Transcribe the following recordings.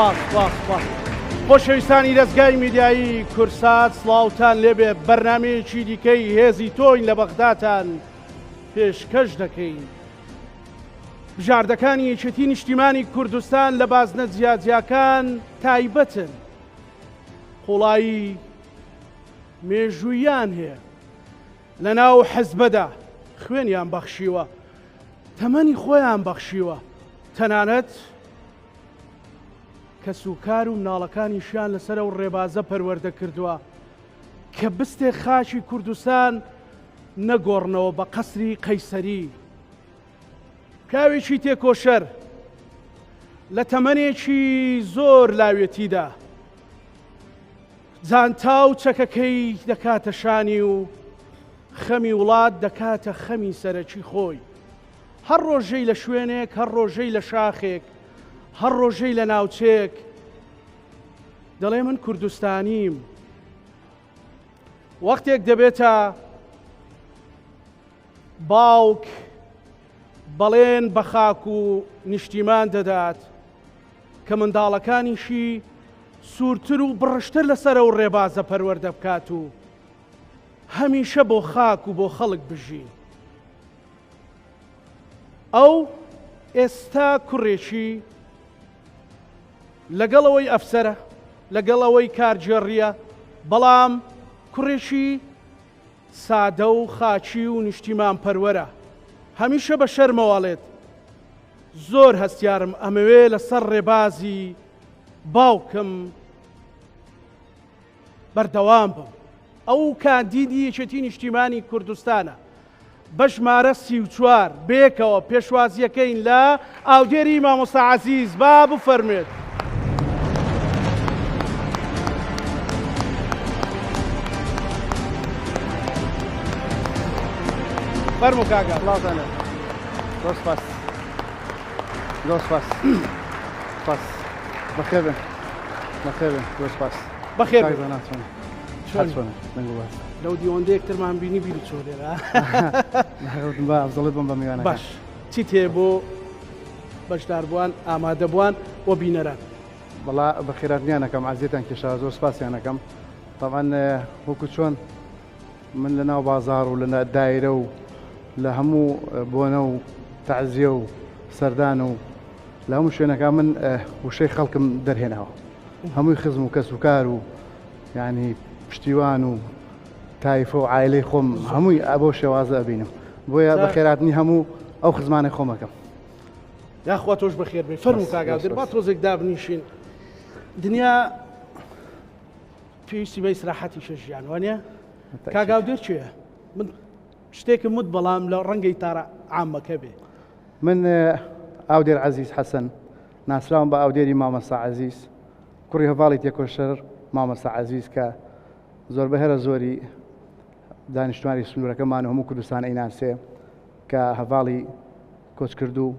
سپاس سپاس سپاس. خۆشەویستانی دەزگای میدیایی کورسات سڵاوتان لێبێ بەرنمەیەکی دیکەی هێزی تۆین لە بەغداتان پێشکەش دەکەین. بژاردەکانی یەکێتی نیشتیمانی کوردستان لە بازنە جیاجیاکان تایبەتن. قوڵایی مێژوویان هەیە. لە ناو حزبەدا خوێنیان بەخشیوە، تەمەنی خۆیان بەخشیوە، تەنانەت کەسوکار و مناڵەکانیشیان لەسەر ئەو ڕێبازە پەروەردە کردووە کە بستێک خاکی کوردستان نەگۆڕنەوە بە قەسری قەیسەری. پیاوێکی تێکۆشەر لە تەمەنێکی زۆر لاوێتیدا جانتا و چەکەکەی دەکاتە شانی و خەمی وڵات دەکاتە خەمی سەرەکی خۆی. هەر ڕۆژەی لە شوێنێک، هەر ڕۆژەی لە شاخێک، هەر ڕۆژەی لە ناوچەیەک دەڵێ من کوردستانیم. وەختێک دەبێتە باوک بەڵێن بە خاک و نیشتیمان دەدات کە منداڵەکانیشی سوورتر و بڕشتر لەسەر ئەو ڕێبازە پەروەردە بکات و هەمیشە بۆ خاک و بۆ خەڵک بژین. ئەو ئێستا کوڕێکی لەگەڵ ئەوەی ئەفسەرە، لەگەڵ ئەوەی کارگێڕییە، بەڵام کوڕێکی سادە و خاکی و نیشتیمانپەروەرە. هەمیشە بە شەرمەوە ئەڵێت، زۆر هەستیارم ئەمەوێ لەسەر ڕێبازی باوکم بەردەوام بم. ئەو کاندیدی یەکێتی نیشتیمانی کوردستانە بە ژمارە 34 بەیەکەوە پێشوازیەکەین لە ئاودێری مامۆستا عەزیز با بفەرموێت. فەرموو کاکە. سڵاوتان لێ. زۆر سپاس. زۆر سپاس. سپاس. بەخێر بێن. بەخێر بێن. زۆر سپاس. بەخێر کاک بێن. زانا چۆنی؟ چۆنی؟ چۆنە؟ دەنگ و باس. لەو دیوەندە یەکترمان بینی بیرت چۆ لێرە. ناگوتم با ئەفزەڵت بم بە میوانەکان. باش چیت هەیە بۆ بەشداربووان، ئامادەبووان و بینەران؟ بەڵا بەخێراتنیان ئەکەم، عەزیەتان کێشا، زۆر سپاسیان ئەکەم. تەبعەن وەکو چۆن من لە ناو بازاڕ و لە دایرە و لە هەموو بۆنە و تەعزیە و سەردان و لە هەموو شوێنەکە من وشەی خەڵکم دەرهێناوە. هەمووی خزم و کەس و کار و یعنی پشتیوان و تایفە و عایلەی خۆم هەمووی ئەبۆ شێوازە ئەبینم. بۆیە بەخێراتنی هەموو ئەو خزمانەی خۆمەکەم. یاخوا تۆش بەخێر بێی. فەرموو کاک ئاودێر با تۆزێک دابنیشین. دنیا پێویستی بە ئیسراحەتیشە ژیان وانە؟ کاک ئاودێر کێیە؟ من شتێکم وت بەڵام لە ڕەنگەی تارە عامەکە بێ. من ئاودێر عەزیز حەسەن ناسراوم بە ئاودێری مامۆستا عەزیز کوڕی هەڤاڵی تێکۆشەر مامۆستا عەزیز کە زۆربە هەرە زۆری دانیشتوانی سنوورەکەمان و هەموو کوردستان ئەیناسێ کە هەڤاڵی کۆچکردوو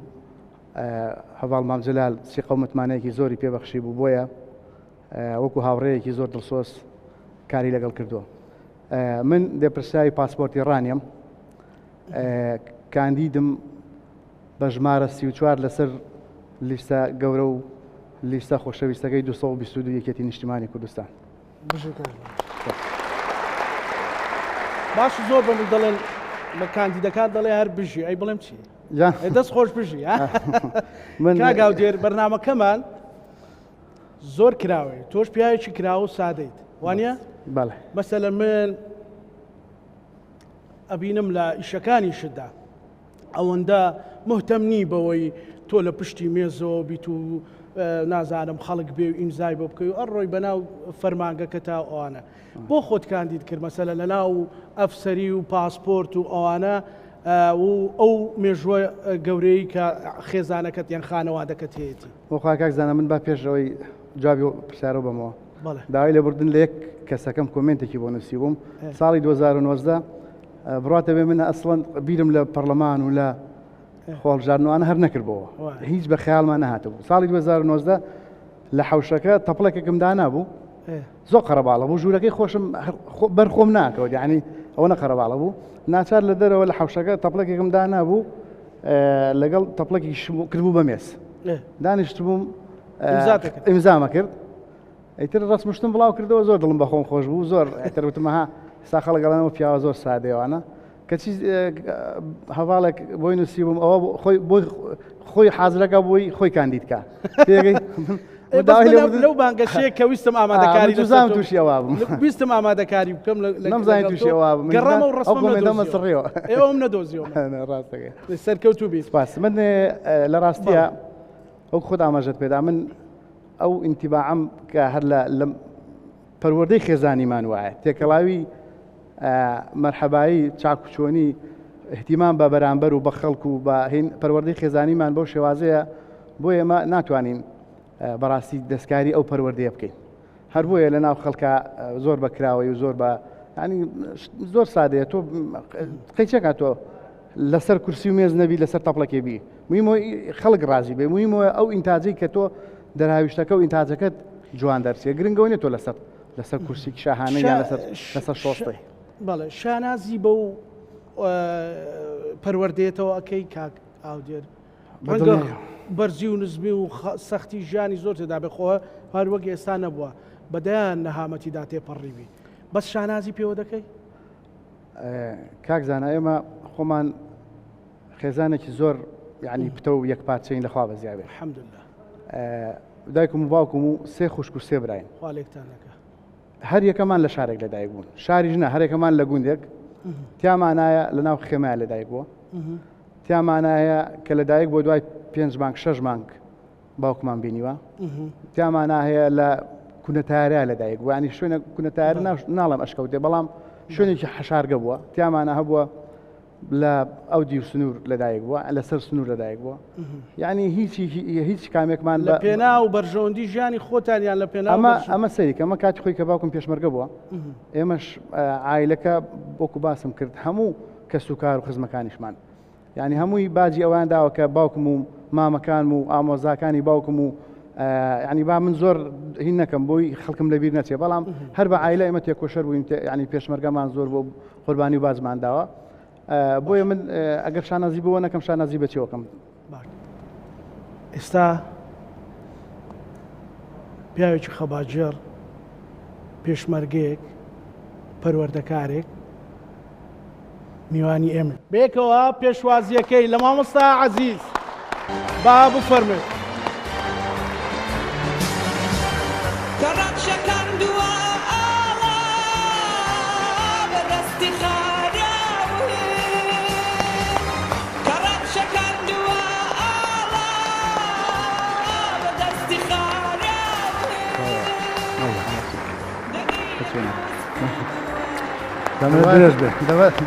هەڤاڵ مام جەلال سیقە و متمانەیەکی زۆری پێبەخشی بوو بۆیە وەکو هاوڕێیەکی زۆر دڵسۆز کاری لەگەڵ کردووە من لێپرسراوی پاسپۆرتی ڕانیم کاندیدم بە ژمارە 34 لەسەر لیستە گەورە و لیستە خۆشەویستەکەی 222 یەکێتی نیشتیمانی کوردستان باش زۆر بە من دەڵێن لە کاندیدەکان دەڵێ هەر بژی ئەی بڵێم چی دەست خۆش بژی من گاودێر بەرنمەکەمان زۆر کراوەیە تۆش پیاوێکی کراوە و سادەیت وانە بەڵێ مەسەلە من ئەبینم لە ئیشەکانیشتدا ئەوەندە مهتەم نی بەوەی تۆ لە پشتی مێزەوە بیت و نازانم خەڵک بێ و ئیمزای بۆ بکەی و ئەڕۆی بەناو فەرمانگەکە تا ئەوانە بۆ خۆت کاندید کرد مەسەلە لە ناو ئەفسەری و پاسپۆرت و ئەوانە و ئەو مێژوە گەورەی کە خێزانەکەت یان خانەوادەکەت هەیەتی. وەخوا کاک زانا من با پێش ئەوەی جوابی پرسیارەوە بەمەوە داوای لێبوردن لە یەک کەسەکەم کۆمێنتێکی بۆ نووسیبووم ساڵی 2019 بڕاتە بێ من ئەسڵەن بیرم لە پەرلەمان و لە خۆڵبژاردنوانە هەر نەکردبەوە هیچ بە خەیاڵمان نەهاتبوو ساڵی 2019 لە حەوشەکە تەپڵێکێکم دانابوو زۆر قەرەباڵە بوو ژوورەکەی خۆشم بەر خۆم ناکەوت یعنی ئەوە نە قەرەباڵە بوو ناچار لە دەرەوە لە حەوشەکە تەپڵێکێکم دانابوو لەگەڵ تەپڵێکی کردبوو بە مێز دانیشتبووم. ئیمزامە کرد. ئیتر ڕەسم شتم بڵاو کردەوە، زۆر دڵم بە خۆم خۆش بوو، زۆر ئیتر وتم ها سا خەڵک ئەڵێن پیاوە زۆر سادەیەوانە. کەچی هەواڵێک بۆی نووسی بووم، ئەوە خۆی بۆی خۆی حازرەکە بۆی خۆی کاندید کا. تێگەی؟ لەو بانگەشەیە کە ویستم ئامادەکاری جوزام تووشی ئەوە بووم، ویستم ئامادەکاری بکەم، نەمزانی تووشی ئەوە بووم، گەڕامە و ڕەسمم نەدۆزیەوە. ئێوەم نەدۆزیەوە. ڕاستەکەی. سەرکەوتوو بی. سپاس. من لە ڕاستیە وەک خۆت ئاماژەت پێدا، من ئەو ئینتیباعەم کە هەر لە پەروەردەی خێزانیمان وایە، تێکەڵاوی مەرحەبایی، چاکوچۆنی، احتیمام بە بەرامبەر و بە خەڵک و بە هین، پەروەردەی خێزانیمان بەو شێوازەیە، بۆ ئێمە ناتوانین بەڕاستی دەستکاری ئەو پەروەردەیە بکەین. هەر بۆیە لە ناو خەڵکە زۆر بە کراوەی و زۆر بە ینی زۆر سادەیە. تۆ قەیچەکە تۆ لەسەر کورسی و مێز نەبی، لەسەر تەپڵەکێ بی، مهمە خەڵک ڕازی بێ، مهمە ئەو ئینتاجەی کە تۆ دەراویشتەکە و ئینتاجەکەت جوان دەرچێ، گرنگەوە نیە تۆ لەسەر کورسی شاهانە یان لەسەر شۆستەی. بەڵێ، شانازی بەو پەروەردەیەتەوە ئەکەی کاک ئاودێر؟ ڕەنگە بەرزی و نزمی و سەختی ژیانی زۆر تێدا بێ، خۆ هەر وەک ئێستا نەبووە، بەدەیان نەهامەتیدا تێپەڕیوی، بەس شانازی پێوە دەکەی؟ کاک زانا، ئێمە خۆمان خێزانێکی زۆر یعنی پتە و یەک پارچەین لەخوا بەزیاوێ. الحمدلله. دایکم و باوکم و سێ خوشک و سێ براین. خوا لێکتان نەکا. هەر یەکەمان لە شارێک لەدایک بوون، شاریش نا، هەر یەکەمان لە گوندێک، تیامانایە لە ناو خێمایە لەدایک بووە، تیامانایە کە لەدایک بۆ دوای 5 مانگ 6 مانگ باوکمان بینیوە، تیامانە هەیە لە کونەتارە لەدایک بووە، ینی شوێنە کونەتارە ناڵم ئەشکەوتێ، بەڵام شوێنێکی حەشارگە بووە، تیامانە هەبووە لە ئەو دیو سنوور لەدایک بووە، لەسەر سنوور لەدایک بووە. یعنی هیچ کامێکمان لە پێنا و بەرژەوەندی ژیانی خۆتان یان لە پێنا ئەمە سەریکە. ئەمە کاتی خۆی کە باوکم پێشمەرگە بووە، ئێمەش عایلەکە وەکو باسم کرد هەموو کەس و کار و خزمەکانیشمان، یعنی هەمووی باجی ئەوان داوە کە باوکم و مامەکانم و ئامۆزاکانی باوکم و ینی با من زۆر هین نەکەم بۆی خەڵکم لەبیر نەچێ، بەڵام هەر بە عایلە ئێمە تێکۆشەر بووین، ینی پێشمەرگەمان زۆر بۆ قوربانی و باجمان داوە. بۆیە من ئەگەر شانازی بۆ نەکەم شانازی بەچیەوەکەم. ئێستا پیاوێکی خەباتگێڕ، پێشمەرگەیەک، پەروەردەکارێک میوانی ئێمە. بەیەکەوە پێشوازییەکەی لە مامۆستا عەزیز با بفەرموێت.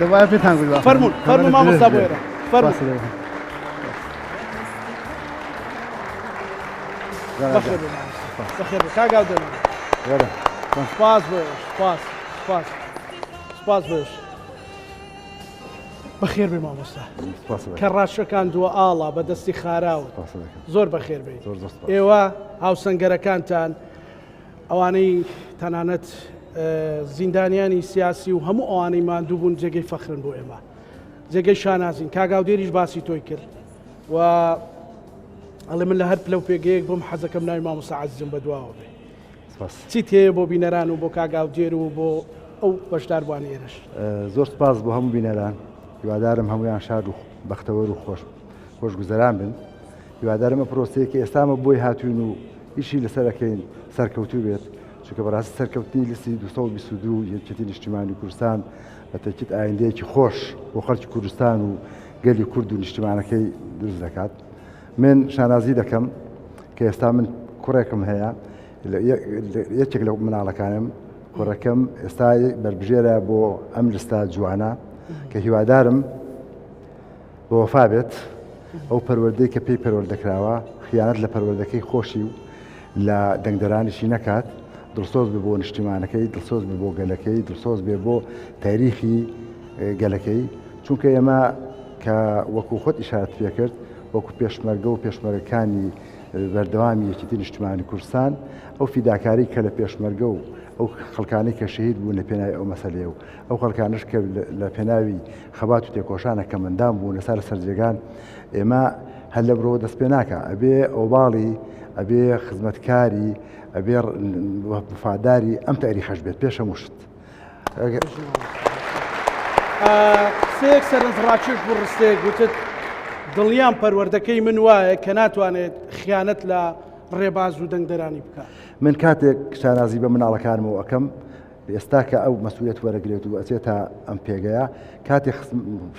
دەبایە پێتان گوت. فەرموون فەرموو مامۆستا بۆێرە فەرموون. بەخێر بێ مامۆستا، بەخێر بێ کاک ئاودێر. سپاس بۆ ئێوەش، سپاس سپاس سپاس بۆ ئێوەش. بەخێر بێ مامۆستا. کە ڕاشەکان دووە ئاڵا بە دەستی خاراوت. زۆر بەخێر بێ. ئێوە هاوسەنگەرەکانتان، ئەوانەی تەنانەت زیندانیانی سیاسی و هەموو ئەوانەی ماندوو بوون، جێگەی فەخرن بۆ ئێمە، جێگەی شانازین. کاک ئاودێریش باسی تۆی کرد و ئەڵێ من لە هەر پلە و پێگەیەک بم حەزەکەم ناوی مامۆستا عەزیزم بەدواوە بێ. چی تێیە بۆ بینەران و بۆ کاک ئاودێر و بۆ ئەو بەشداربووانی ئێرەش؟ زۆر سپاس بۆ هەموو بینەران، هیوادارم هەمویان شاد و بەختەوەر و خۆش خۆشگوزەران بن. هیوادارم ئەم پرۆسەیە کە ئێستامە بۆی هاتوین و ئیشی لەسەر ئەکەین سەرکەوتوو بێت، چونکە بەڕاستی سەرکەوتنی لیستی 222 یەکێتی نیشتیمانی کوردستان بە تەکید ئایندەیەکی خۆش بۆ خەڵکی کوردستان و گەلی کورد و نیشتیمانەکەی دروست دەکات. من شانازی دەکەم کە ئێستا من کوڕێکم هەیە، یەکێک لە مناڵەکانم کوڕەکەم ئێستا بەربژێرە بۆ ئەم لستە جوانە کە هیوادارم بە وەفا بێت، ئەو پەروەردەی کە پێی پەروەردەکراوە خیانەت لە پەروەردەکەی خۆشی و لە دەنگدەرانیشی نەکات، دڵسۆز بێ بۆ نیشتیمانەکەی، دڵسۆز بێ بۆ گەلەکەی، دڵسۆز بێ بۆ تاریخی گەلەکەی، چونکە ئێمە کە وەکو خۆت ئیشارەت پێکرد وەکو پێشمەرگە و پێشمەرگەکانی بەردەوامی یەکێتی نیشتیمانی کوردستان، ئەو فیداکاری کە لە پێشمەرگە و ئەو خەڵکانەی کە شەهید بوون لە پێناوی ئەو مەسەلەیە و ئەو خەڵکانەش کە لە پێناوی خەبات و تێکۆشانە کە مندام بوون لەسەر سەرجێگان، ئێمە هەر لە برۆوە دەست پێ ناکا ئەبێ ئۆباڵی ئەبێ خزمەتکاری ئەبێ وەفاداری ئەم تاریخەش بێت پێش هەموو شت. قسەیەک سەرنجڕاکێش بوو ڕستەیەک گوتت دڵنیام پەروەردەکەی من وایە کە ناتوانێت خیانەت لە ڕێباز و دەنگدەرانی بکات. من کاتێک شانازی بە مناڵەکانمەوە ئەکەم ئێستا کە ئەو مەسئولیەت وەرەگرێت و ئەچێتە ئەم پێگەیە کاتێ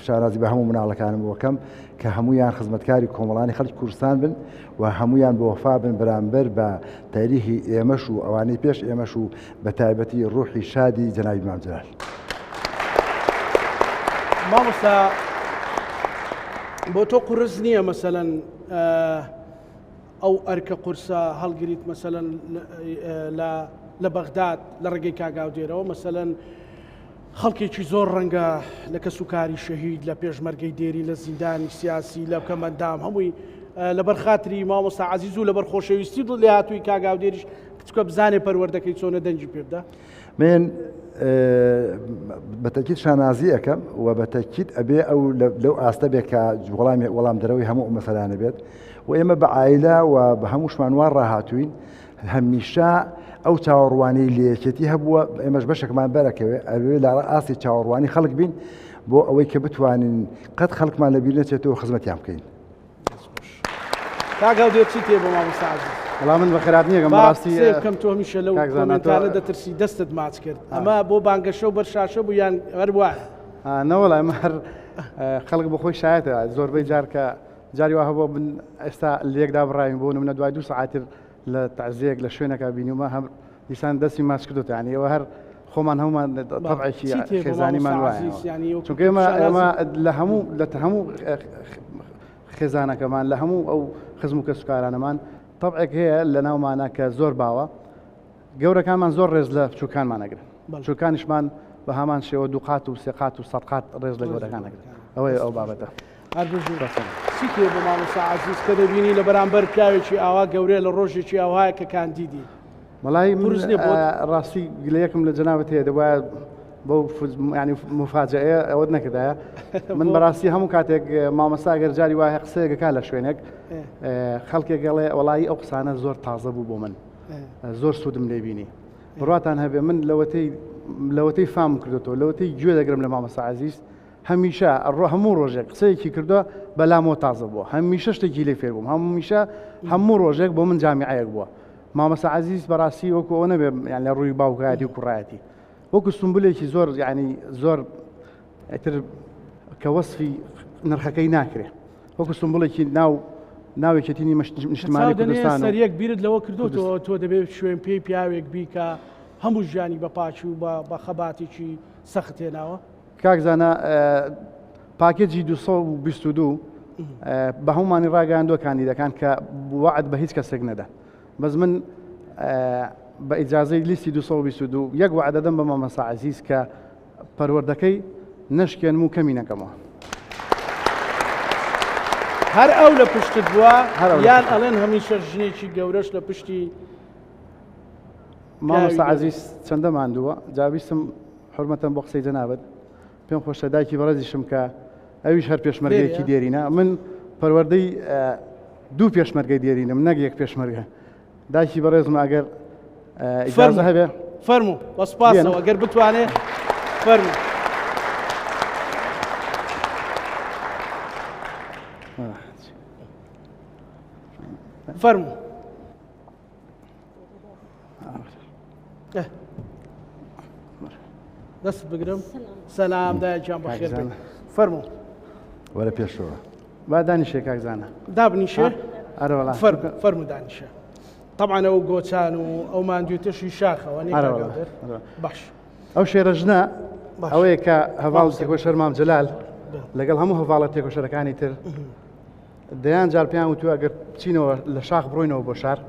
شانازی بە هەموو مناڵەکانم وەکەم کە هەمویان خزمەتکاری کۆمەڵانی خەڵکی کوردستان بن و هەمویان بە وەفا بن بەرامبەر بە تاریخی ئێمەش و ئەوانەی پێش ئێمەش و بە تایبەتی ڕوحی شادی جەنابی مام جەلال. مامۆستا بۆ تۆ قورس نییە مەسەلەن ئەو ئەرکە قورسە هەڵگریت مەسەلەن لە لە بەغداد لە ڕێگەی کاک ئاودێرەوە مەسەلەن خەڵکێکی زۆر ڕەنگە لە کەس و کاری شەهید لە پێشمەرگەی دێری لە زیندانی سیاسی لە کەمەندام هەمووی لەبەر خاتری مامۆستا عزیز و لەبەر خۆشەویستی دڵ لێهاتووی کاک ئاودێریش کچکە بزانێ پەروەردەکەی چۆنە دەنگی پێ بدە. من بە تەکید شانازی ئەەکەم و بە تەکید ئەبێ ئەو لەو ئاستە بێ کە وەڵامی وەڵام دەرەوەی هەموو مەسەلانە بێت و ئێمە بە عایلە و بە هەمووشمان وا ڕاهاتووین هەمیشە ئەو چاوەڕوانی لە یەکێتی هەبووە ئێمەش بەشێکمان بەرەکەوێ ئەوێ لە ئاستی چاوەڕوانی خەڵک بین بۆ ئەوەی کە بتوانین قەت خەڵکمان لەبیر نەچێتەوە خزمەتیان بکەین. کاک هەودێر چی تێ بۆ مامۆستا عەزیز؟ وەڵا من بە خێرات نییەکەم با بەڕاستی قسەیە بکەم تۆ هەمیشە لەو کاک زانا تۆ کۆمێنتانە دەترسی دەستت ماچ کرد ئەمە بۆ بانگەشە و بەر شاشە بوو یان هەر وایە؟ نەوەڵا ئەمە هەر خەڵک بۆ خۆی شایەتە زۆربەی جار کە جاری وا هەبووە من ئێستا لەیەک دابڕاوین بۆ نمونە دوای دوو سەعاتر لە تەعزیەیەک لە شوێنێکا بینیومە هەم دیسان دەستی ماچ کردوتە یعنی ئەوە هەر خۆمان هەمومان تەبعێکی چی تێ بۆ خێزانیمان مامۆستا وایە عەزیز یعنی وەکو چونکە ئێمە شانازی ئێمە لە هەموو لە هەموو خێزانەکەمان لە هەموو ئەو خزم و کەسوکارانەمان تەبعێک هەیە لە ناومانە کە زۆر باوە گەورەکانمان زۆر ڕێز لە بچووکانمان ئەگرن بچووکانیشمان بە هەمان شێوە دوو قات و سێ قات و سەد قات ڕێز لە گەورەکان ئەگرن ئەوەیە ئەو بابەتە. هەر بژی. چی تێ بۆ مامۆستا عەزیز کە دەبینی لە بەرامبەر پیاوێکی ئاوا گەورەیە لە ڕۆژێکی ئاوهایە کە کاندیدی. وەڵایی من قورس نییە بۆت؟ ڕاستی گلەیەکم لە جەنابت هەیە دەبوایە بەو ینی مفاجەیە ئەوەت نەکردایە من بەڕاستی هەموو کاتێک مامۆستا گەر جاری وایە قسەیەکەکە لە شوێنێک خەڵکێک گەڵێ وەڵایی ئەو قسانە زۆر تازە بوو بۆ من زۆر سوودم لێ بینی بڕاتان هەبێ من لەوەتەی لەوەتەی فام کردێتەوە لەوەتەی گوێ دەگرم لە مامۆستا عزیز هەمیشە ڕۆ هەموو ڕۆژێک قسەیەکی کردووە بەلامەوە تازە بووە هەمیشە شتێکی لێ فێر بووم هەمیشە هەموو ڕۆژێک بۆ من جامیعەیەک بووە مامۆستا عزیز بەڕاستی وەکو ئەوە نەبێ یان لە ڕووی باوکایەتی و کوڕایەتی وەکو سمبولێکی زۆر یعنی زۆر ئیتر کە وەسفی نرخەکەی ناکرێ وەکو سمبولێکی ناو ناوێکێتی نیشتمانی کوردستان سەر یەک بیرت لەوە کردوتەوە تۆ دەبێت شوێن پێی پیاوێک بی کە هەموو ژیانی بە پاکی و بە خەباتێکی سەخت هێناوە کاک زانا پاکێجی 222 بە هەمومانی ڕاگەیاندووە کاندیدەکان کە وەعد بە هیچ کەسێک نەدەن بەس من بە ئیجازەی لیستی 222 یەک وەعد دەدەم بە مامۆستا عەزیز کە پەروەردەکەی نەشکێنم و کەمی نەکەمەوە. هەر ئەو لە پشتت بووە یان ئەڵێن هەمیشە ژنێکی گەورەش لە پشتی مامۆستا عەزیز چەندە ماندووە جا ویستم حورمەتەن بۆ قسەی جەنابت پێم خۆشە دایکی بەڕێزیشم کە ئەویش هەر پێشمەرگەیەکی دێرینە من پەروەردەی دوو پێشمەرگەی دێرینم نەک یەک پێشمەرگە دایکی بەڕێزم ئەگەر ئیجازە هەبێ فەرموو بە سپاسەوە ئەگەر بتوانێ فەرموو. فەرموو. دەست بگرم سەلام دایە گیان بەخێر بێی فەرموو. وەرە پێشەوە. با دانیشێ کاک زانا. دابنیشێ؟ ئەرەوەڵا. فەرموو دانیشە. طبعا ئەو گۆچان و ئەو ماندوێتەشی شاخەوە نێ کاک ئەودەر؟ باش. ئەو شێرە ژنە ئەوەیە کە هەڤاڵ تێکۆشەر مام جەلال لەگەڵ هەموو هەڤاڵە تێکۆشەرەکانی تر دەیان جار پێیان وتووە ئەگەر بچینەوە لە شاخ بڕۆینەوە بۆ شار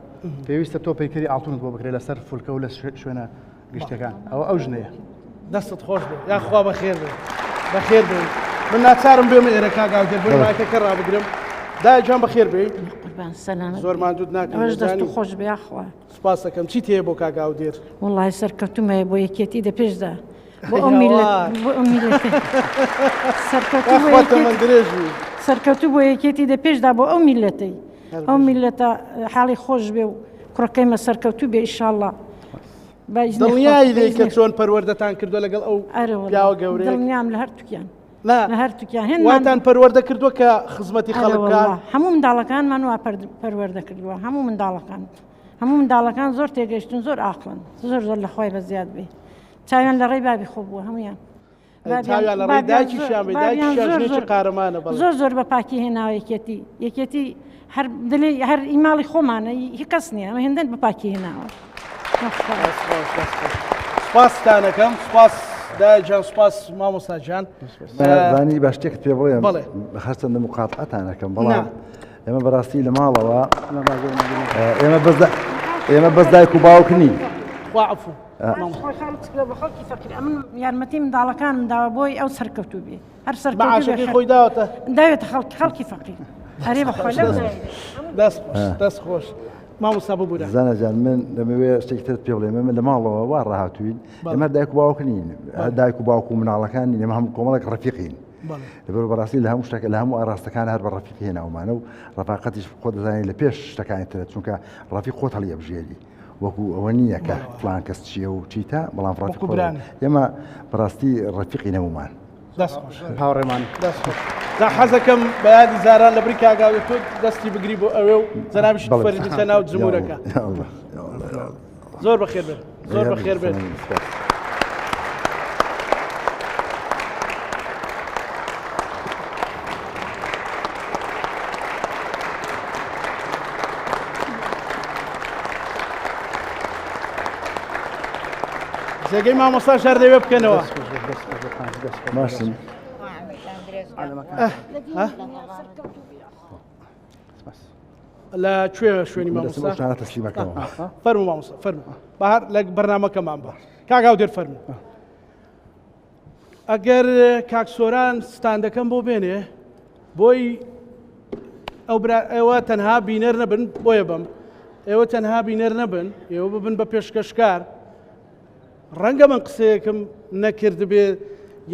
پێویستە تۆ پەیکەری ئاڵتونت بۆ بکرێت لەسەر فولکە و لە شوێنە گشتەکان ئەوە ئەو ژنەیە. دەستت خۆش بێ یاخوا بەخێر بێ بەخێر بێ من ناچارم بێمە ئێرە کاک ئاودێر بۆی مایکەکە ڕابگرم دایە گیان بەخێر بێی قوربان سەلامەت زۆر ماندووت ناکەم ئەوەش دەست خۆش بێ یاخوا سپاس دەکەم چیت هەیە بۆ کاک ئاودێر وەڵای سەرکەوتومە بۆ یەکێتی دە پێشدا بۆ ئەو میللەت بۆ ئەو میللەتە سەرکەوتوو بۆ یاخوا یەکێتی تەمەن درێژ بی. سەرکەوتوو بۆ یەکێتی دە پێشدا بۆ ئەو میلەتەی ئەو میلەتە حاڵی خۆش بێ و کوڕەکەیمە سەرکەوتوو بێ ئیشاڵڵا. دڵنیای لێی کە چۆن پەروەردەتان کردووە لەگەڵ ئەو پیاوە گەورەیە؟ دڵنیام لە هەردووکیان. لە هەردووکیان هێن واتان پەروەردە کردووە کە خزمەتی خەڵک بکات؟ هەموو منداڵەکانمان وا پەروەردە کردووە هەموو منداڵەکان هەموو منداڵەکان زۆر تێگەیشتون زۆر ئاقڵن زۆر زۆر لە خوای بەزیاد بێ چاویان لە ڕێی بابی خۆ بووە هەمویان چاویان لە ڕێی دایکیشیان بێ دایکیشیان ژنێکی قارەمانە بەڵێ. زۆر زۆر بە پاکی هێناوە یەکێتی یەکێتی هەر دلێ هەر ئی ماڵی خۆمانە هی کەس نییە ئەمە هێندەن بە پاکی هێناوە. سپاستانەکەم سپاس دایە گیان سپاس مامۆستا گیان. زانی با شتێکت پێ بڵێم هەرچەندە مقاتعەتان ئەکەم بەڵام ئێمە بەڕاستی لە ماڵەوە ئێمە بەس ئێمە بەس دایک و باوک نین. خوا عفو. خەڵکی فەقیر ئەمن یارمەتی منداڵەکانم داوە بۆی ئەو سەرکەوتوو بێ هەر سەرکەوتوو بێ معاشەکەی خۆی داوەتە داوێتە خەڵک خەڵکی فەقیر ئەرێ بەخوا لەو دەست خۆش دەست خۆش مامۆستا ببورە زانا جان من دەمەوێت شتێکی ترت پێ بڵێم ئێمە لە ماڵەوە وا ڕاهاتووین ئێمە دایک و باوک نین دایک و باوک و مناڵەکان نین ئێمە هەموو کۆمەڵێک ڕەفیقین لەبەر بەڕاستی لە هەموو شتەکە لە هەموو ئاراستەکان هەر بە ڕەفیق هێناومانە و ڕەفاقەتیش خۆ دەزانانی لە پێش شتەکانی ترە چونکە ڕەفیق خۆت هەڵی ئەبژێری وەکو ئەوە نییە کە فلان کەس چییە و چیتە بەڵام ڕەفیق ئێمە بەڕاستی ڕەفیقی نەبوومان. دەست خۆش هاوڕێمان دەست خۆش جا حەزەکەم بە یادی زاران لە بری کاگاوێ تۆ دەستی بگری بۆ ئەوێ و جەنابیشت فەرمی بچە ناو جمهورەکە زۆر بەخێر بێن زۆر بەخێر بێن. جێگەی مامۆستا شار دەوێ بکەنەوە باشن لە کوێ شوێنی مامۆستا تەسلیمەکەەوە فەرمو مامۆستا فەرمو بەهار لە بەرنامەکەمان بە کاک هاودێر فەرمو ئەگەر کاک سۆران ستاندەکەم بۆ بێنێ بۆی ئەو برا ئێوە تەنها بینەر نەبن بۆیە بم ئێوە تەنها بینەر نەبن ئێوە ببن بە پێشکەشکار ڕەنگە من قسەیەکم نەکردبێ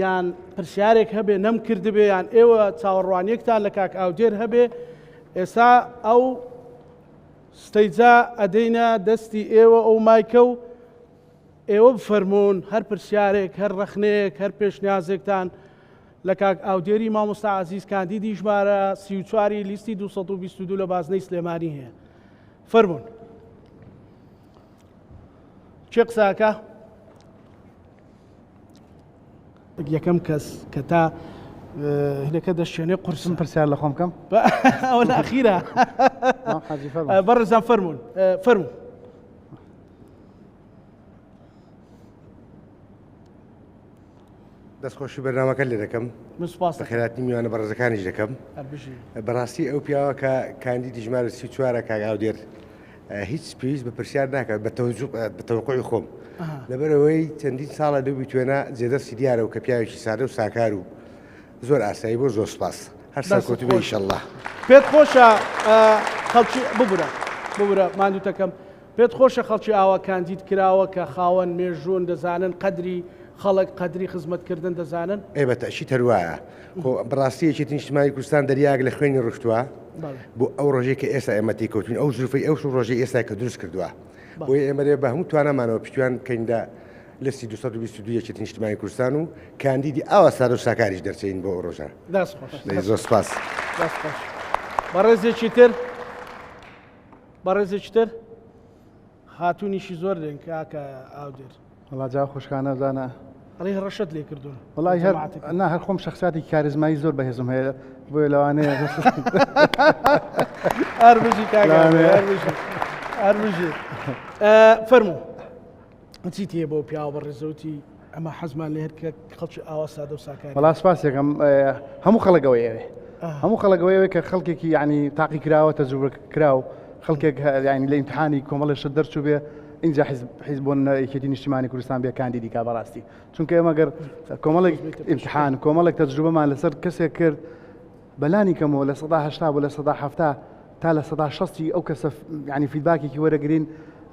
یان پرسیارێک هەبێ نەم کردبێ یان ئێوە چاوەڕوانیەکتان لە کاک ئاودێر هەبێ ئێستا ئەو stage ە ئەدەینە دەستی ئێوە ئەو مایکە و ئێوە بفەرموون هەر پرسیارێک، هەر ڕەخنەیەک، هەر پێشنیازێکتان لە کاک ئاودێری مامۆستا عەزیز کاندیدی ژمارە 34 ی لیستی 222 لە بازنەی سلێمانی هەیە. فەرموون. کێ قسە ئەکا؟ یەکەم کەس کە تا هینەکە دەشێنێ قورسم پرسیار لە خۆم کەم ئەوە لە ئەخیرە بەڕێزان فەرموون فەرموو. دەستخۆشی بەرنامەکە لێ دەکەم بەخێراتنی میوانە بەڕێزەکانیش دەکەم بەڕاستی ئەو پیاوە کە کاندیدی ژمارە 34 کاک ئاودێر هیچ پێویست بە پرسیار ناکات بە تەوقعی خۆم لەبەرەوەی چەندین ساڵە لەو بیتوێنە جێدەستی دیارە و کە پیاوێکی سادە و ساکار و زۆر ئاسایی بۆ زۆر سپاس هەر سەرکەوتوو بێ ئیشەڵڵا. پێت خۆشە خەڵکی ببورە ببورە ماندووتەکەم پێت خۆشە خەڵکی ئاوا کاندید کراوە کە خاوەن مێژوون دەزانن قەدری خەڵک قەدری خزمەت کردن دەزانن؟ ئێ بە تەئکید هەر وایە خۆ بەڕاستی یەکێتی نیشتمانی کوردستان دەریایەک لە خوێنی ڕشتووە بۆ ئەو ڕۆژەی کە ئێستا ئێمە تێکەوتوین ئەو زروفەی ئەو ڕۆژەی ئێستا کە دروست کردووە بۆیە ئێمە دەبێت بە هەموو توانامانەوە پشتیوان بکەین لە لیستی 222 یەکێتی نیشتمانی کوردستان و کاندیدی ئاوا سادە و ساکاریش دەرچین بۆ ئەو ڕۆژە. دەست خۆش. زۆر سپاس. دەست خۆش. بەڕێزێکی تر بەڕێزێکی تر خاتوونیشی زۆر لێن کاکە ئاودێر. وەڵا جا خوشکانە زانا. ئەڵێ هەڕەشەت لێ کردوون. وەڵای هەر نا هەر خۆم شخصیاتی کاریزمایی زۆر بەهێزم هەیە بۆیە لەوانەیە هەر بژی کاکە هەر بژی هەر بژی فەرموو. چیت هەیە بۆ پیاوە بەڕێزە وتی ئەمە حەزمان لێ هەر کە خەڵکی ئاوا سادە و ساکاری. وەڵا سپاسێکم هەموو خەڵک ئەوەی ئەوێ هەموو خەڵک ئەوەی ئەوێ کە خەڵکێکی یعنی تاقی کراوە تەجروبە کراو خەڵکێک یعنی لە ئیمتحانی کۆمەڵێ شت دەرچوو بێ اینجا حیزب حیزب بۆ یەکێتی نیشتیمانی کوردستان بێ کاندیدی کا بەڕاستی چونکە ئێمە گەر کۆمەڵێک ئیمتحان کۆمەڵێک تەجروبەمان لەسەر کەسێک کرد بەلانی کەمەوە 80% بۆ 70% تا 60% ی ئەو کەسە یعنی feedback ێکی وەرەگرین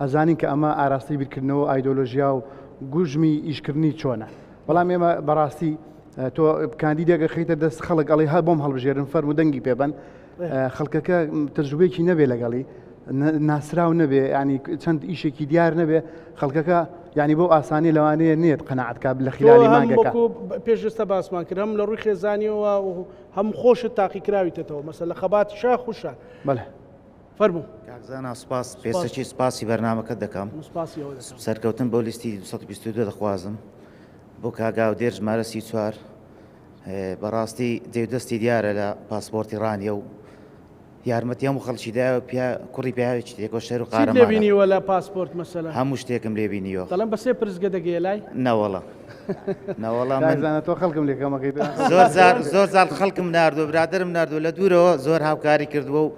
ئەزانین کە ئەمە ئاراستەی بیرکردنەوە ئایدۆلۆژیا و گوژمی ئیشکردنی چۆنە بەڵام ئێمە بەڕاستی. تۆ کاندیدێک ئەخەیتە دەست خەڵک ئەڵێ هە بۆم هەڵبژێرن فەرموو دەنگی پێبەن خەڵکەکە تەجروبەیەکی نەبێ لەگەڵی ناسراو نەبێ ینی چەند ئیشێکی دیار نەبێ خەڵکەکە ینی بۆ ئاسانی لەوانەیە نێت قەنەعات کا لە خلالی مانگەکە پێشستە باسمان کرد هەم لە ڕووی خێزانیەوە و هەم خۆشت تاقیکراویتەوە مەسە لە خەبات شاخ و شار بەڵێ فەرموو. کاک زانا سوپاس پێسەکی سوپاسی بەرنامەکەت دەکەم سوپاسی ئەوە دەکەم. سەرکەوتن بۆ لیستی 222 دەخوازم بۆ کاک ئاودێر ژمارە 34 بەڕاستی جێ و دەستی دیارە لە پاسپۆرتی ڕانیە و یارمەتی هەموو خەڵکی دایە پیا کوڕی پیاوێکی تێکۆشەر و چیت لێ قارەمانە بینیوە لە پاسپۆرت مەسەلەن؟ هەموو شتێکم لێ بینیوە. دەڵێن بە سێ پرسگە دەگەیە لای؟ نەوەڵا نەوەڵا کاک من زانا تۆ خەڵکم لێ کەمەکەی زۆر جار زۆر جار خەڵکم ناردووە برادەرم ناردووە لە دوورەوە زۆر هاوکاری کردووە و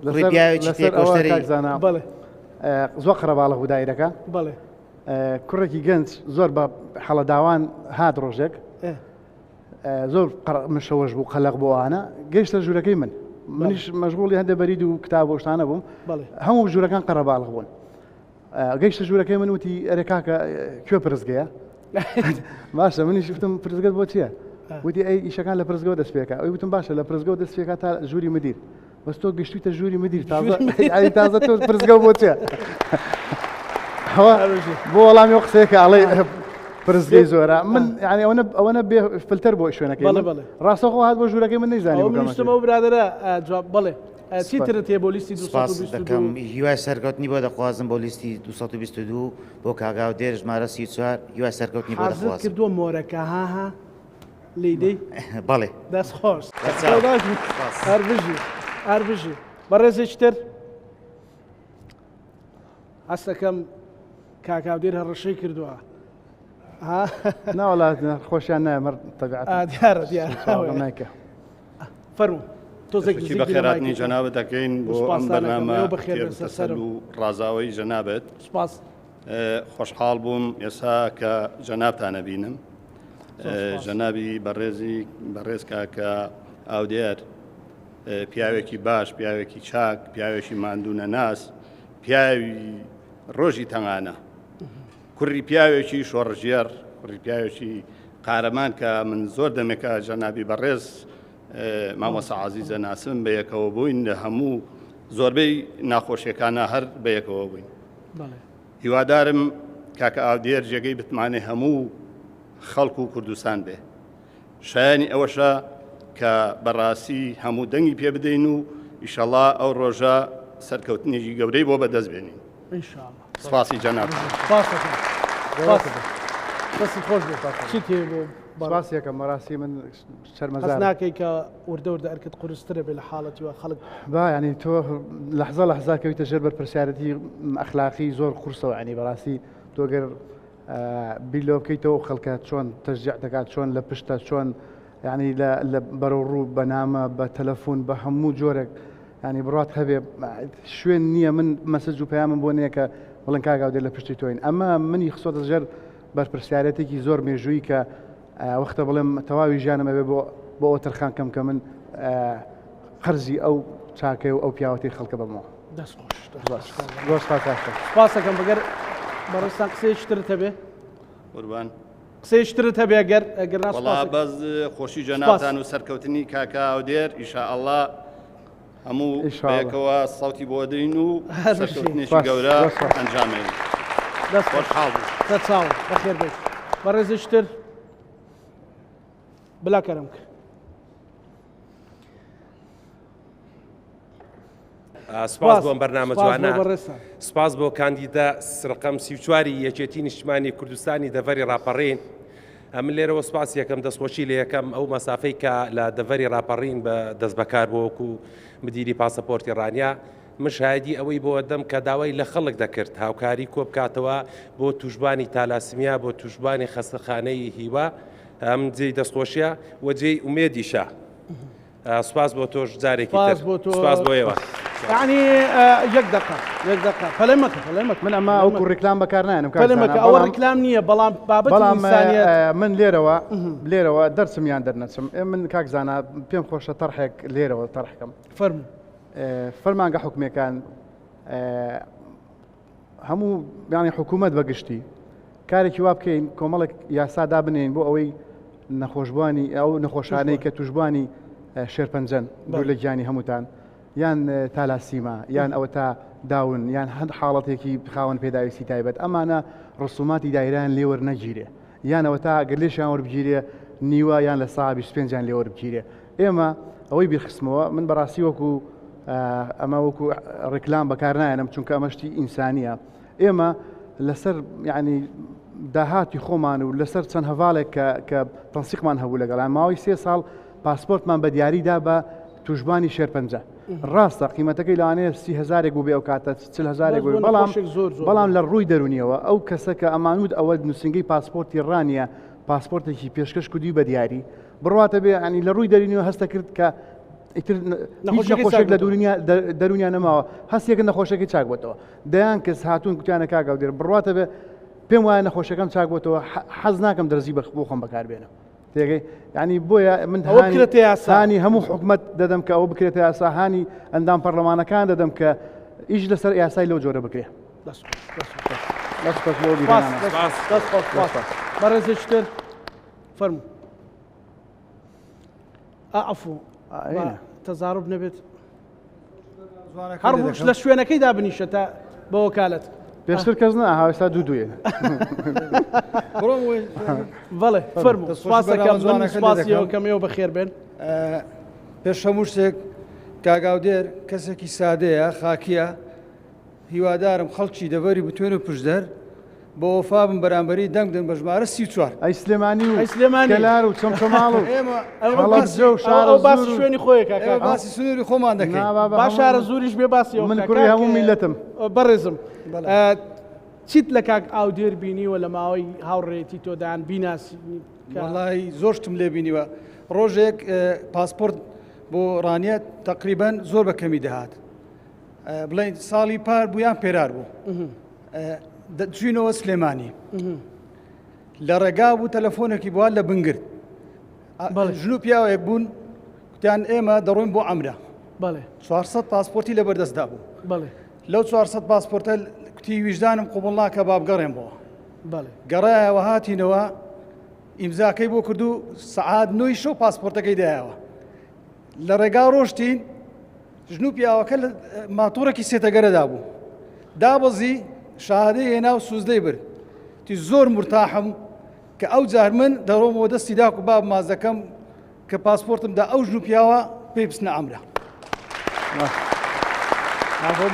کوڕی لەسەر پیاوێکی لەسەر ئەوە تێکۆشەری کاک زانا بەڵێ زۆر قەرەباڵغ بوو دایرەکە بەڵێ کوڕێکی گەنج زۆر بە حەڵەداوان هات ڕۆژێک زۆر مشەوەش بوو قەلەق بۆ ئەوانە گەیشتە ژوورەکەی من منیش مەشغوڵی هەندێک بەرید و کتاب و شتانە بووم هەموو ژوورەکان قەرەباڵغ بوون گەیشتە ژوورەکەی من وتی ئەرێ کاکە کوێ پرسگەیە باشە منیش وتم پرسگەت بۆ چییە وتی ئەی ئیشەکان لە پرسگەوە دەست پێکا ئەوی وتم باشە لە پرسگەوە دەست پێکا تا ژووری مدیر بەس تۆ گەشتویتە ژووری مدیر تازە ئەی تازە تۆ پرسگە بۆ چیە بۆ وەڵامی ئەو قسەیە کە ئەڵێ پرسگەی زۆرە من یعنی ئەوەنە ئەوەنە بێ فلتەر بۆ شوێنەکەی بەڵێ بەڵێ ڕاستەوخۆ هات بۆ ژوورەکەی من نەیزانی ئەو منیشتم ئەو برادەرە جواب بەڵێ چی ترت هەیە بۆ لیستی سپاس دەکەم هیوای سەرکەوتنی بۆ دەخوازم بۆ لیستی 222 بۆ کاگاو دێر ژمارە 34 هیوای سەرکەوتنی بۆ دەخوازم کردووە مۆرەکە ها ها لێی دەی؟ بەڵێ. دەست خۆش. هەر بژی هەر بژی. بەڕێزێکی تر هەستەکەم کاک هاودێر هەڕەشەی کردووە. ناوەڵا خۆشیان نایە مەر تەبیعەت. دیارە دیارە. نایکە. فەرموو. تۆزێک دەستەکی نزیک بی لە بەخێرهاتنی مایکەکە. جەنابت دەکەین بۆ ئەم سوپاستان ئەکەم. بەرنامە ئێوە بەخێر بێن تێر و تەسەل سەرم. و ڕازاوەی جەنابت. سوپاس. خۆشحاڵ بووم ئێستا کە جەنابتان ئەبینم. جەنابی بەڕێزی بەڕێز کاکە ئاودێر پیاوێکی باش پیاوێکی چاک پیاوێکی ماندوو نەناس پیاوی ڕۆژی تەنگانە کوڕی پیاوێکی شۆڕژێر کوڕی پیاوێکی قارەمان کە من زۆر دەمێکە جەنابی بەڕێز مامۆسا عزیزە ناسم بە یەکەوە بووین لە هەموو زۆربەی ناخۆشیەکانە هەر بە یەکەوە بووین هیوادارم کاکە ئاودێر جێگەی بتمانەی هەموو خەڵک و کوردستان بێ. شایانی ئەوەشە کە بەڕاستی هەموو دەنگی پێ بدەین و ئیشەڵا ئەو ڕۆژە سەرکەوتنێکی گەورەی بۆ بەدەست بێنین. ئینشاڵڵا. سپاسی جەنابتان. سپاس دەکەم. سپاس. دەستت خۆش بێت. چیت هەیە بۆ سپاس یەکەم بەڕاستی من شەرمەزارم. هەست ناکەی کە وردە وردە ئەرکت قورسترە بێ لە حاڵەتی وا خەڵک. با یانی تۆ لەحزە لەحزە کەویتە ژێر بەرپرسیارەتی ئەخلاقی زۆر قورسەوە یانی بەڕاستی تۆ گەر بیر لەوە بکەیتەوە خەڵکە چۆن تەشجیع دەکات چۆن لە پشتە چۆن یعنی لە بەرەو ڕوو بە نامە بە تەلەفۆن بە هەموو جۆرێک ینی بڕات هەبێ شوێن نییە من مەسج و پەیامم بۆ نییە کە بڵێن کاک ئاودێر لە پشتی تۆین ئەمە منی خستۆتە ژێر بەرپرسیارەتێکی زۆر مێژوویی کە وەختە بڵێم تەواوی ژیانم ئەبێ بۆ بۆ ئەوە تەرخان کەم کە من قەرزی ئەو چاکەی و ئەو پیاوەتی خەڵکە بەمەوە. دەست خۆش زۆر سپاس کاک شەڕ. سپاس ئەکەم بەگەر بەڕێزتان قسەیەکی ترت هەبێ. قوربان. قسەیەکی ترت هەبێ ئەگەر ئەگەر نا وەڵا سپاس بەس خۆشی جەنابتان و سەرکەوتنی کاکە ئاودێر ئیشاءاللە هەموو إن شاء الله. بەیەکەوە سەوتی بۆ دەین و هەر بژی. سەرکەوتنێکی سپاس. گەورە زۆر سپاس. ئەنجامێن. دەست خۆش. خۆشحاڵ بووم. سەرچاوم بەخێر بێیت. بەڕێزێکی تر بلا کەرم کە. سپاس بۆ ئەم بەرنامە سپاس بۆ جوانە. بەڕێزتان. سپاس بۆ کاندیدا رقم 34 یەکێتی نیشتمانی کوردستانی دەڤەری ڕاپەڕین. ئەمن لێرەوە سپاس یەکەم دەستخۆشی لە یەکەم ئەو مەسافەی کە لە دەڤەری ڕاپەڕین بە دەست بەکار بۆ وەکو مدیری پاسەپۆرتی ڕانیە من شایدی ئەوەی بۆ دەم کە داوای لە خەڵک دەکرد هاوکاری کۆ بکاتەوە بۆ توشبانی تالاسمیا بۆ توشبانی خەستەخانەی هیوا ئەم جێی دەستخۆشیە و جێی ئومێدیشە. سوپاس بۆ تۆش جارێکی تر. سوپاس بۆ تۆ. سوپاس بۆ ئێوە. یعنی یەک دقە یەک دقە پەلە مەکە پەلە مەکە من ئەمە ئەوکو ڕیکلام بەکار نایەنم کاک پەلە زانا، مەکە ئەوە بەڵام ڕیکلام نییە بەڵام بابەتی بەڵام ئینسانیەت من لێرەوە لێرەوە دەرچم یان دەرنەچم ئێ من کاک زانا پێم خۆشە تەرحێک لێرەوە تەرحکەم. فەرموو. فەرمانگە حکومیەکان هەموو یانی حکوومەت بە گشتی کارێکی وا بکەین کۆمەڵێک یاسا دابنێین بۆ ئەوەی نەخۆشبوانی ئەو نەخۆشانەی کە توشبوانی شێرپەنجەن دوور لە گیانی هەمووتان یان تالاسیما یان ئەوەتا داون یان هەند حاڵەتێکی خاوەن پێداویستی تایبەت ئەمانە ڕسوماتی دایران لێ وەرنەگیرێ یان ئەوەتا گەر لێشیان وەربگیرێ نیوە یان لە سا 25یان لێ وەربگیرێ ئێمە ئەوەی بیرخستمەوە من بەڕاستی وەکو ئەمە وەکو ڕیکلام بەکار نایەنم چونکە ئەمە شتی ئینسانیە ئێمە لەسەر یعنی داهاتی خۆمان و لەسەر چەند هەواڵێک کە کە تەنسیقمان هەبوو لەگەڵیان ماوەی سێ ساڵ پاسپۆرتمان بە دیاری دا بە توشبوانی شێرپەنجە ڕاستە قیمەتەکەی لەوانەیە سی هەزارێک بوو بێ ئەو کاتە چل هەزارێک بوو بەڵام بەڵام لە ڕووی دەرونیەوە ئەو کەسە کە ئەمانوت ئەوە نووسنگەی پاسپۆرتی ڕانیە پاسپۆرتێکی پێشکەش کردی بە دیاری بڕواتە بێ ینی لە ڕووی دەرونیەوە هەستە کرد کە ئیتر نەخۆشێک لە دەرونیا نەماوە هەستێکە نەخۆشەکەی چاک بۆتەوە دەیان کەس هاتوون کوتیانە کاک ئەودێر بڕواتە بێ پێم وایە نەخۆشەکەم چاک بۆتەوە حەز ناکەم دەرزی بە بۆ خۆم بەکاربێنم تێگەی ینی بۆیە من بکرێتە یاسانی هەموو حکومت دەدەم کە ئەوە بکرێتە یاسا هانی ئەندام پەرلەمانەکان دەدەم کە ئیش لەسەر یاسای لەو جۆرە بکرێ بەڕێزێکتر فەرموو عفو تەزارب نەبێت هەر لە شوێنەکەی دابنیشە تا بە وەکالەت پێشتر کەس نا هاوستا دوو دوێ بەڵێ فەرموو سپاسەکەم سپاسیەوە کەمەوە بەخێر بێن پێش هەموو شتێک کاگاودێر کەسێکی سادەیە خاکیە هیوادارم خەڵکی دەڤەری بتوێن و پشدەر بە وەفا بن بەرامبەری دەنگ دەن بە ژمارە 34. ئەی سلێمانی و ئەی سلێمانی. کەلار و چەمچەماڵ و ئێمە هەڵەبجە و ئەو باسی شارەزوور و شوێنی خۆیە کاکە. ئێمە باسی سنووری خۆمان دەکەین. نا بابە با هەموو شارەزووریش بێ باسی ئەو من بکا. کوڕی کاک هەموو میللەتم. بەڕێزم بەڵێ. چیت لە کاک ئاودێر بینیوە لە ماوەی هاوڕێیەتی تۆدان بیناسی کە وەڵای زۆر شتم لێ بینیوە. ڕۆژێک پاسپۆرت بۆ ڕانیە تەقریبەن زۆر بە کەمی دەهات. بڵێن ساڵی پار بوو یان پێرار بوو چوینەوە سلێمانی لە ڕێگا بوو تەلەفۆنێکی بووە لە بنگرد ژن و پیاوێک بوون کوتیان ئێمە دەڕۆین بۆ ئەمرە 400 پاسپۆرتی لە بەردەستدا بوو لەو 400 پاسپۆرتە کوتی ویژدانم قوبڵ ناکە با بگەڕێم بۆ گەڕایەوە هاتینەوە ئیمزاکەی بۆ کرد و سەعات نۆی شەو پاسپۆرتەکەی دایەوە لە ڕێگا ڕۆشتین ژن و پیاوەکە لە ماتۆڕێکی سێتەگەرەدا بوو دابەزی شەهادەی هێنا و سوزدەی برد تی زۆر مرتاحم کە ئەو جار من دەڕۆمەوە دەستی داک و باب مازەکەم کە پاسپۆرتم دا ئەو ژن و پیاوە پێی بچنە ئەمرە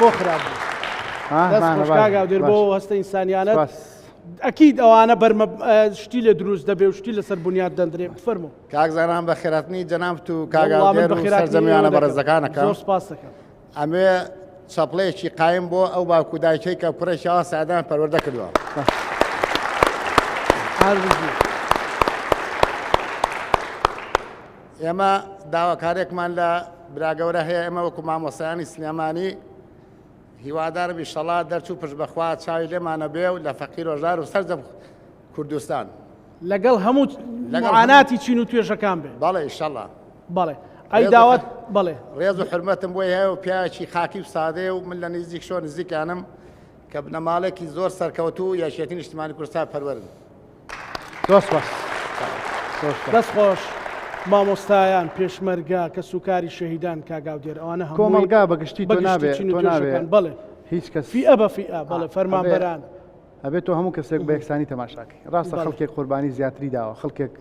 بۆ خراپ بوو دەست خۆش کاک ئاودێر بۆ هەستە ئینسانیانەت ئەکید ئەوانە بەرمە شتی لێ دروست دەبێ و شتی لەسەر بنیات دەندرێ فەرموو کاک زانان بەخێراتنی جەنابت و کاک وەڵا من ئاودێر و بەخێراتنی سەرجەم میوانە ئێوە دەکەم. بەڕێزەکانەکەم. زۆر سپاس دەکەم. ئەمەوێ چەپڵەیەکی قایم بۆ ئەو باوک و دایکەی کە کوڕێکی ئاوا سادەیان پەروەردە کردووە. هەر بژی. ئێمە داواکاریەکمان لە برا گەورە هەیە، ئێمە وەکو مامۆستایانی سلێمانی هیوادارم ئیشەڵا دەرچوو پشت بەخوا چاوی لێمانە بێ و لە فەقیر و ژار و سەرجەم کوردستان. لەگەڵ هەموو معاناتی چین و توێژەکان بێ. بەڵێ ئیشەڵا. بەڵێ ئەی داوات بەڵێ. ڕێز و حورمەتم بۆی هەیە و پیاوێکی خاکی و سادەیە و من لە نزیک شۆ نزیکانم کە بنەماڵێکی زۆر سەرکەوتوو و یەکێتی نیشتمانی کوردستان پەروەرن. زۆر سپاس. دەست خۆش مامۆستایان پێشمەرگە کەسوکاری شەهیدان کاک ئاودێر ئەوانە هەمووی کۆمەڵگا بە گشتی تۆ بە گشتی نابێ چین و تۆ نابێ توێژەکان بەڵێ هیچ کەس فیئە بە فیئە بەڵێ فەرمانبەران. ئەبێت تۆ هەموو کەسێک بە یەکسانی تەماشاکەی ڕاستە خەڵکێک قوربانی زیاتری داوە خەڵکێک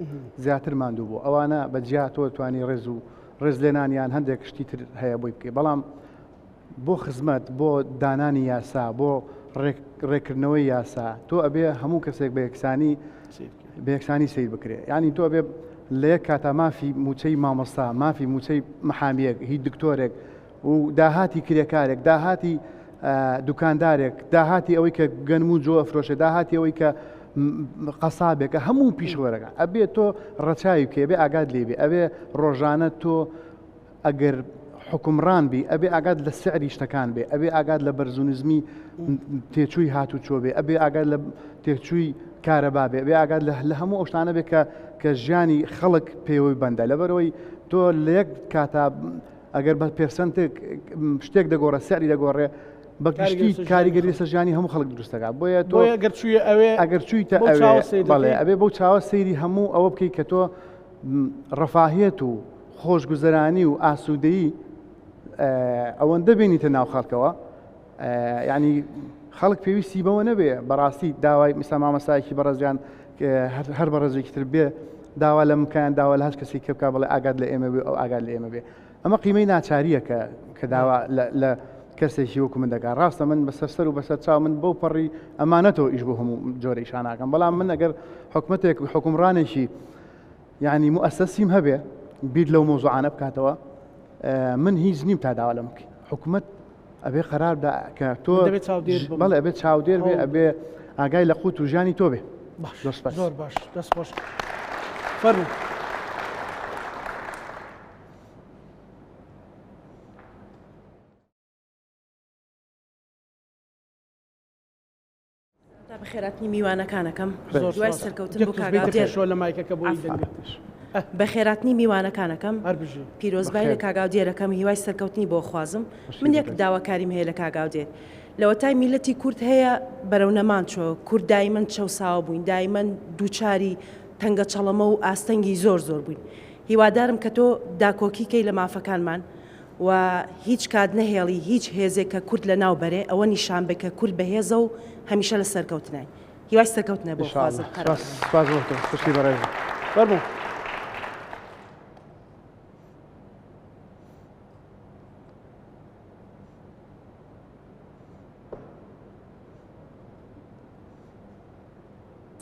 زیاتر ماندوو بوو ئەوانە بە جیا تۆ توانی ڕێز و ڕێز لێنانیان هەندێک شتی تر هەیە بۆی بکەی بەڵام بۆ خزمەت بۆ دانانی یاسا بۆ ڕێکردنەوەی یاسا تۆ ئەبێ هەموو کەسێک بە یەکسانی بە یەکسانی سیر بکرێ ینی تۆ ئەبێ لە یەک کاتا مافی موچەی مامۆستا مافی موچەی محامیەک هی دکتۆرێک و داهاتی کرێکارێک، داهاتی دوکاندارێک، داهاتی ئەوەی کە گەنم و جۆ ئەفرۆشێ، داهاتی ئەوەی کە قەسابێکە، هەموو پیشەوەرەکان ئەبێ تۆ ڕەچاوی بکەی، ئەبێ ئاگات لێ بێ، ئەبێ ڕۆژانە تۆ ئەگەر حکومڕان بی ئەبێ ئاگات لە سعری شتەکان بێ، ئەبێ ئاگات لە بەرز و نزمی تێچووی هاتوچۆ بێ، ئەبێ ئاگات لە تێچووی کارەبا بێ، ئەبێ ئاگات لە هەموو ئەو شتانە بێ کە کە ژیانی خەڵک پێوەی بەندە. لەبەرئەوەی تۆ لە یەک کاتا ئەگەر بە پێرسەنتێک شتێک دەگۆڕێ سعری دەگۆڕێ بە گشتی کاریگەری لەسەر ژیانی هەموو خەڵک دروست دەکات بۆیە تۆ ئەگەر چوویە ئەوێ ئەگەر چوویتە ئەوێ بەڵێ ئەبێ بەو چاوە سەیری هەموو ئەوە بکەیت کە تۆ ڕەفاهیەت و خۆشگوزەرانی و ئاسوودەیی ئەوەندە بێنیتە ناو خەڵکەوە یعنی خەڵک پێویستی بەوە نەبێ بەڕاستی داوای میسا مامەسایەکی بەڕێزیان هەر بەڕێزێکی تر بێ داوا لە مکیان داوا لە هەر کەسی کە بکە بڵێ ئاگات لە ئێمە بێ ئەو ئاگات لە ئێمە بێ ئەمە قیمەی ناچاریە کە کە داوا لە کەسێکی وەکو من دەکات ڕاستە من بەسەر سەر و بەسەر چاو من بەو پەڕی ئەمانەتەوە ئیش بۆ هەموو جۆرە ئیشاناکەم بەڵام من ئەگەر حکومەتێک حکومڕانێکی یعنی مؤسسیم هەبێ بیر لەو مۆزوعانە بکاتەوە من هیچ نیم تا داوا لەم بکەین حکومەت ئەبێ قەرار دا کە تۆ بەڵێ ئەبێ چاودێر بێ ئەبێ ئاگای لە قوت و ژیانی تۆ بێ زۆر باش دەست خۆش فەرموو. تا بەخێراتنی میوانەکانەکەم دوای سەرکەوتن بۆ کاک ئاودێر لە مایکەکە بۆی دەنگ بێتش. بەخێراتنی میوانەکانەکەم پیرۆزبای لە کاک ئاودێرەکەم هیوای سەرکەوتنی بۆ خوازم من یەک داواکاریم هەیە لە کاک ئاودێر لەوەتای میلەتی کورد هەیە بەرەو نەمان چۆ کورد دایمەن چەوساوە بووین دایمەن دووچاری تەنگە چەڵەمە و ئاستەنگی زۆر زۆر بووین هیوادارم کە تۆ داکۆکی کەی لە مافەکانمان و هیچ کات نەهێڵی هیچ هێزێک کە کورد لە ناو بەرێ ئەوە نیشان بەی کە کورد بەهێزە و هەمیشە لە سەرکەوتنای هیوای سەرکەوتنە بۆ خوازم قەرەبوو. سپاس بۆ تۆ خوشکی بەڕێزم. فەرموو.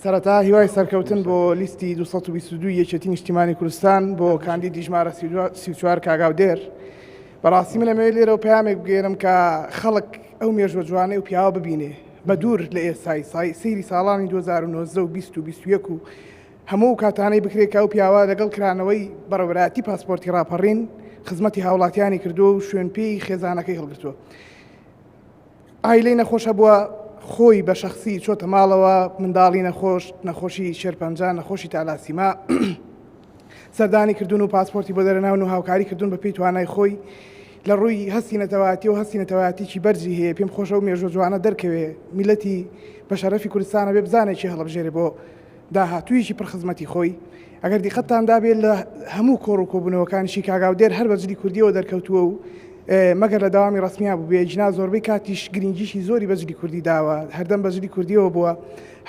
سەرەتا هیوای سەرکەوتن بۆ لیستی 222 یەکێتی نیشتیمانی کوردستان بۆ کاندیدی ژمارە 34 کاک ئاودێر. بەڕاستی من ئەمەوێت لێرەوە پەیامێک بگەیەنم کە خەڵک ئەو مێژوە جوانەی و پیاوە ببینێ بە دوور لە ئێستای سەیری ساڵانی 2019 و 20 و 21 و هەموو ئەو کاتانەی بکرێت کە ئەو پیاوە لەگەڵ کرانەوەی بەڕێوەبەرایەتی پاسپۆرتی ڕاپەڕین خزمەتی هاوڵاتیانی کردووە و شوێنپێی خێزانەکەی هەڵگرتووە. عایلەی نەخۆش هەبووە خۆی بە شەخسی چۆتە ماڵەوە منداڵی نەخۆش نەخۆشی شێرپەنجە نەخۆشی تالاسیما سەردانی کردوون و پاسپۆرتی بۆ دەرەناون و هاوکاری کردوون بە پێی توانای خۆی لە ڕووی هەستی نەتەوایەتی و هەستی نەتەوایەتیی بەرزی هەیە پێم خۆشە و مێژوە جوانە دەرکەوێ میلەتی بە شەرەفی کوردستانە بێ بزانێ کێ هەڵبژێرێ بۆ داهاتوویەکی پڕ خزمەتی خۆی، ئەگەر دیقەتتان دابێت لە هەموو کۆڕ و کۆبوونەوەکانیشی کاک ئاودێر هەر بە جلی کوردییەوە دەرکەوتووە و مەگەر لە دەوامی ڕەسمییا بووبێ، ئەگینا زۆربەی کاتیش گرینگیی زۆری بە جلی کوردی داوە، هەردەم بە جلی کوردییەوە بووە،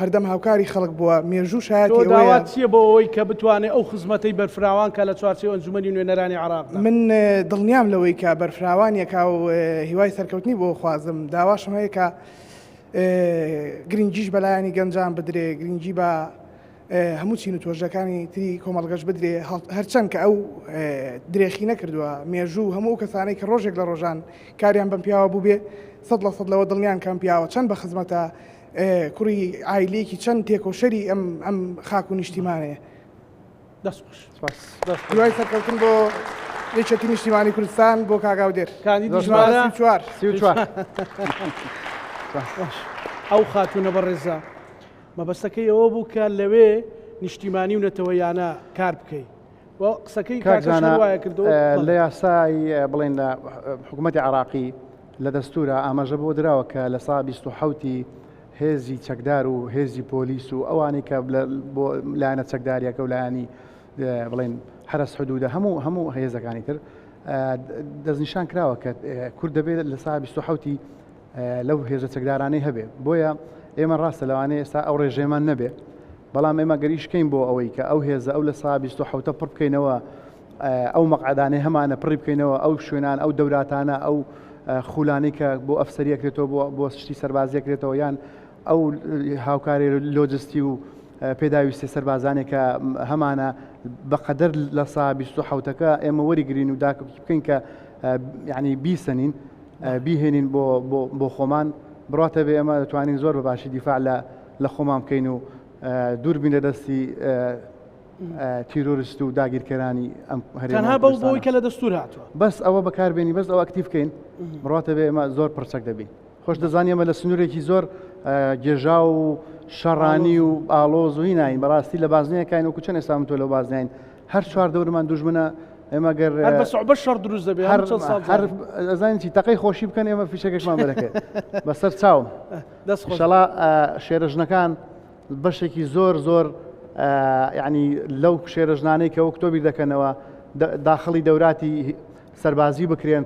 هەردەم هاوکاری خەڵک بووە، مێژوو شایەتی تۆ ئەوەیە. داوات چییە بۆ ئەوەی کە بتوانێ ئەو خزمەتەی بەرفراوان کا لە چوارچێوەی ئەنجومەنی نوێنەرانی عێراقدا؟ من دڵنیام لەوەی کە بەرفراوانی ئەکا و هیوای سەرکەوتنی بۆ خوازم، داواشم هەیە کە گرنگیش بە لایەنی گەنجان بدرێ، گرنگی بە هەموو چین و تۆژەکانی تری کۆمەڵگەش بدرێ، هەرچەند کە ئەو درێخی نەکردووە، مێژوو هەموو ئەو کەسانەی کە ڕۆژێک لە ڕۆژان کاریان بەم پیاوە بووبێ، 100% لەوە دڵنیان کە ئەم پیاوە چەند بە خزمەتە، کوڕی عایلەیەکی چەند تێکۆشەری ئەم خاک و نیشتیمانەیە. دەست خۆش. سپاس. هیوای سەرکەوتن بۆ یەکێتی نیشتیمانی کوردستان بۆ کاک ئاودێر. کاندیدی ژمارە 34. 34. ئەو خاتوونە بەڕێزە مەبەستەکەی ئەوە بوو کە لەوێ نیشتیمانی و نەتەوەیانە کار بکەی و قسەکەی کاک زانا وایە کردەوە لە یاسای بڵێن لە حکوومەتی عراقی لە دەستورە ئاماژە بۆ دراوە کە لە سا 27 هێزی چەکدار و هێزی پۆلیس و ئەوانەی کە بۆ لایەنە چەکداریەکە و لایەنی بڵێن حرس حدودە هەموو هەموو هێزەکانی تر دەستنیشان کراوە کە کورد دەبێت لە سا 27 لەو هێزە چەکدارانەی هەبێ بۆیە ئێمە ڕاستە لەوانەیە ئێستا ئەو ڕێژێمان نەبێ بەڵام ئێمە گەریشکەین بۆ ئەوەی کە ئەو هێزە ئەو لە سا 27 پڕ بکەینەوە ئەو مەقعەدانەی هەمانە پڕی بکەینەوە، ئەو شوێنان، ئەو دەوراتانە، ئەو خولانەی کە بۆ ئەفسەری ئەکرێتەوە، بۆ بۆ شتی سەربازی ئەکرێتەوە، یان ئەو هاوکاری لۆجستی و پێداویستی سەربازانێک کە هەمانە بەقەدەر لە سا 27ەکە ئێمە وەریگرین و داکۆکی بکەین کە یعنی بیسەنین بیهێنین بۆ بۆ خۆمان بڕاتە بێ ئێمە دەتوانین زۆر بە باشی دیفاع لە لە خۆمان بکەین و دوور بین لە دەستی تیرۆرست و داگیرکەرانی ئەم هەرێمە تەنها بەو بۆی کە لە دەستور هاتووە بەس ئەوە بەکاربێنی بەس ئەوە ئەکتیڤ بکەین بڕاتە بێ ئێمە زۆر پڕچەک دەبین خۆش دەزانی ئەمە لە سنوورێکی زۆر گێژاو و شەڕانی و ئاڵۆز و هیناین بەڕاستی لە بازنەیەکین وەکو چەند ئێستا من تۆ لەو بازنین هەر چوار دەورمان دوژمنە ئێمە گەر هەر بە سوعبە شەڕ دروست دەبێ هەر چەند ساڵ هەر ئەزانین چی تەقەی خۆشی بکەن ئێمە فیشەکێکمان بەرەکەێت بەسەر چاوم دەست خۆش ئیشەڵا شێرە ژنەکان بەشێکی زۆر زۆر یعنی لەو شێرە ژنانەی کە وەک تۆ بیر دەکەنەوە داخڵی دەوراتی سەربازی بکرێن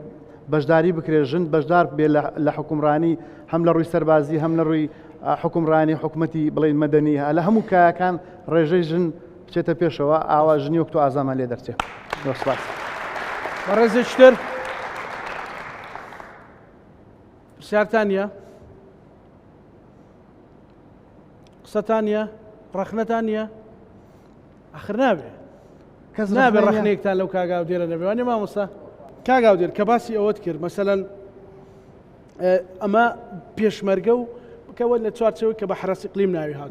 بەشداری بکرێت ژن بەشدار بێ لە حکومڕانی هەم لە ڕووی سەربازی هەم لە ڕووی حکومڕانی حکومەتی بڵێن مەدەنی لە هەموو کایەکان ڕێژەی ژن بچێتە پێشەوە ئاوا ژنی وەک تۆ ئازامان لێ دەرچێ زۆر سپاس. بەڕێزێکی تر پرسیارتان نییە؟ قسەتان نییە؟ ڕەخنەتان نییە؟ ئەخر نابێ کەس نابێ ڕەخنەی نییە؟ ڕەخنەیەکتان لەو کاگاودێرە نەبێ وانە مامۆستا کاگاودێر کە باسی ئەوەت کرد مەسەلەن ئەمە پێشمەرگە و بکەوە لە چوارچەوەی کە بە حرەسی قلیم ناوی هات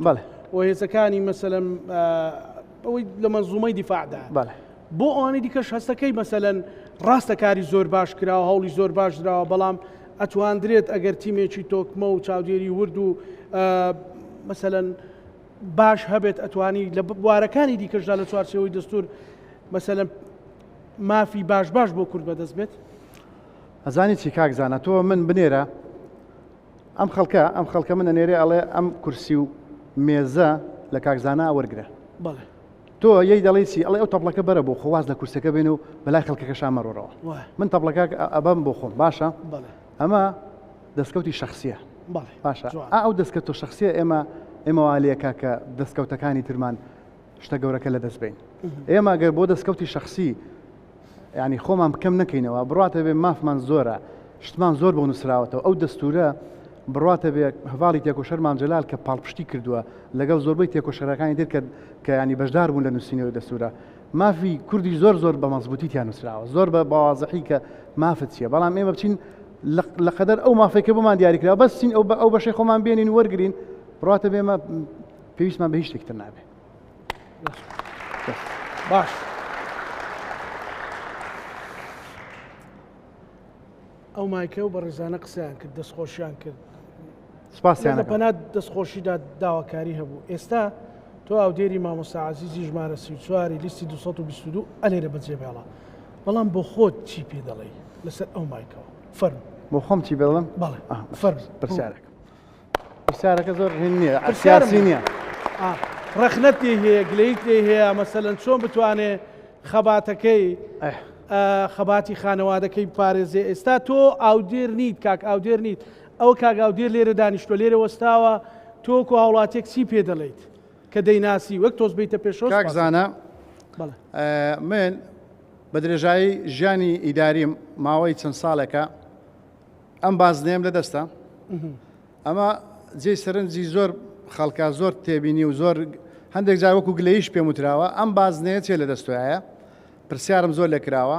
و هێزەکانی مەسەلەن ئەوەی لە مەنزومەی دیفاعدا بۆ ئەوانی دیکەش هەستەکەی مەسەلەن ڕاستە کاری زۆر باش کراوە هەوڵی زۆر باش دراوە بەڵام ئەتواندرێت ئەگەر تیمێکی تۆکمە و چاودێری ورد و مەسەلەن باش هەبێت ئەتوانی لە بوارەکانی دیکەشدا لە چوارچێوەی دەستور مەسەلەن مافی باش باش بۆ کورد بەدەست بێت؟ ئەزانی چی کاک زانا تۆ من بنێرە ئەم خەڵکە ئەم خەڵکە من ئەنێرێ ئەڵێ ئەم کورسی و مێزە لە کاک زانا وەرگرە بەڵێ تۆ یەی دەڵێ چی ئەڵێ ئەو تەپڵەکە بەرە بۆ خۆ واز لە کورسەکە بێن و بەلای خەڵکەکەشا مەڕۆڕەوە من تەپڵەکە ئەبەم بۆ خۆم باشە ئەمە دەستکەوتی شخصیە باشە ئەو دەستکەوتە شخصیە ئێمە ئێمە والەکە کە دەستکەوتەکانی ترمان شتە گەورەکە لە دەست بین ئێمە گەر بۆ دەستکەوتی شخصی یانی خۆمان بکەم نەکەینەوە بڕواتە بێ مافمان زۆرە شتمان زۆر بۆ نووسراوەتەوە ئەو دەستورە بڕواتە بێ هەواڵی تێکۆشەر مام جەلال کە پاڵپشتی کردووە لەگەڵ زۆربەی تێکۆشەرەکانی تر کە کە ینی بەشدار بوون لە نووسینەوەی دەستورە مافی کوردی زۆر زۆر بە مەزبوطی تیا نووسراوە زۆر بە بەوازحی کە مافت چییە بەڵام ئێمە بچین لە قەدەر ئەو مافێک کە بۆمان دیاریکرا بەس چین ئەو ئەو بەشەی خۆمان بێنین وەرگین بڕاتە بێمە پێویستمان بە هیچ شتێکی تر نابێ باش ئەو مایکە و بەڕێزانە قسەیان کرد دەستخۆشیان کرد سپاسیان لە پەنا دەستخۆشیدا داواکاری هەبوو ئێستا تۆ ئاودێری مامۆستا عزیزی ژمارە 34 لیستی 222 ئەلێرە بەجێ بێڵە بەڵام بۆ خۆت چی پێ دەڵێی لەسەر ئەو مایکەوە فەرموو بۆ خۆم چی بڵم بەڵێ فەرموو پرسیارێک پرسیارەکە زۆر هین نییە سیاسی نییە. ڕەخنەت لێی هەیە گلەیت لێی هەیە مەسەلەن چۆن بتوانێ خەباتەکەی خەباتی خانەوادەکەی بپارێزێ ئێستا تۆ ئاودێر نیت کاک ئاودێر نیت ئەوە کاک ئاودێر لێرە دانیشتوە لێرە وەستاوە تۆ وەکو هاوڵاتیەک چی پێ دەڵێیت کە دەیناسی وەک تۆز بیتە پێشەوە کاک زانا من بە درێژایی ژیانی ئیداریم ماوەی چەند ساڵێکە ئەم بازنەیەم لە دەستە ئەمە جێی سەرنجی زۆر خەڵکە زۆر تێبینی و زۆر هەندێک جار وەکو گلەیش پێم وتراوە ئەم بازنەیە چێ لە دەستۆیە پرسیارم زۆر لێکراوە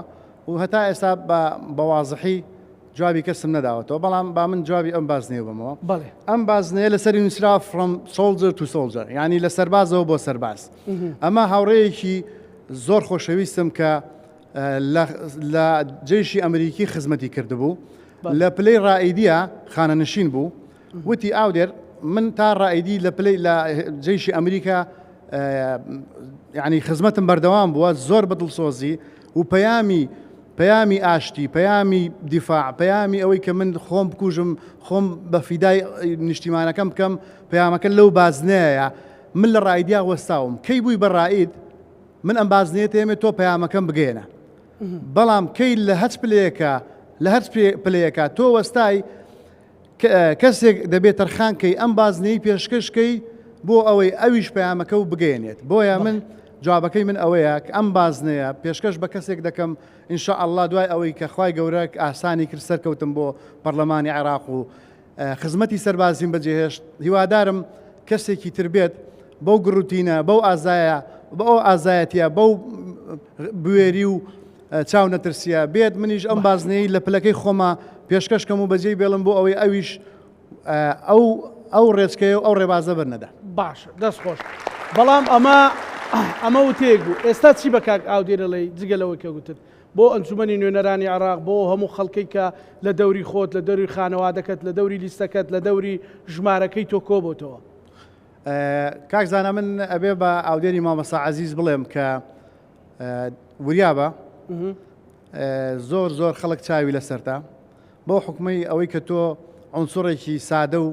و هەتا ئێستا بە بەوازحی جوابی کەسم نەداوەتەوە بەڵام با من جوابی ئەم بازنەیە بمەوە ئەم بازنەیە لەسەری نووسرا from soldier to soldier ینی لە سەربازەوە بۆ سەرباز ئەمە هاوڕێیەکی زۆر خۆشەویستم کە لە جەیشی ئەمریکی خزمەتی کردبوو لە پلەی ڕائیدیە خانەنشین بوو وتی ئاودێر من تا ڕائیدی لە پلەی لە جەیشی ئەمریکا یعنی خزمەتم بەردەوام بووە زۆر بە دڵسۆزی و پەیامی پەیامی ئاشتی پەیامی دیفاع پەیامی ئەوەی کە من خۆم بکوژم خۆم بە فیدای نیشتیمانەکەم بکەم پەیامەکە لەو بازنەیە من لە ڕائیدیا وەستاوم کەی بووی بە ڕائید من ئەم بازنەیە تێمێ تۆ پەیامەکەم بگەیەنە بەڵام کەی لە هەچ پلەیەکە لە هەرچ پلەیەکە تۆ وەستای کەسێک دەبێت تەرخان کەی ئەم بازنەی پێشکەشکەی بۆ ئەوەی ئەویش پەیامەکە و بگەێنێت بۆیە من جوابەکەی من ئەوەیە کە ئەم بازنەیە پێشکەش بە کەسێک دەکەم إن شاء الله دوای ئەوەی کە خوای گەورە ئاسانی کرد سەرکەوتم بۆ پەرلەمانی عێراق و خزمەتی سەربازیم بەجێهێشت، هیوادارم کەسێکی تر بێت بەو گڕوتینە، بەو ئازایە، بەو ئازایەتیە، بەو بوێری و چاو نەترسیە بێت، منیش ئەم بازنەی لە پلەکەی خۆما پێشکەش کەم و بەجێی بێڵم بۆ ئەوەی ئەویش ئەو ئەو ڕێچکەیە و ئەو ڕێبازە بەرنەدا. باشە دەست خۆش بەڵام ئەمە ئەمە وتەیەک بوو ئێستا چی بە کاک ئاودێر ئەڵێی جگە لەوەی کە گوتت بۆ ئەنجومەنی نوێنەرانی عێراق، بۆ هەموو خەڵکەی کە لە دەوری خۆت، لە دەوری خانەوادەکەت، لە دەوری لیستەکەت، لە دەوری ژمارەکەی تۆ کۆبۆتەوە. کاک زانا من ئەبێ بە ئاودێری مامۆستا عەزیز بڵێم کە وریا بە. زۆر زۆر خەڵک چاوی لەسەرتە بەو حکومەی ئەوەی کە تۆ عنسوڕێکی سادە و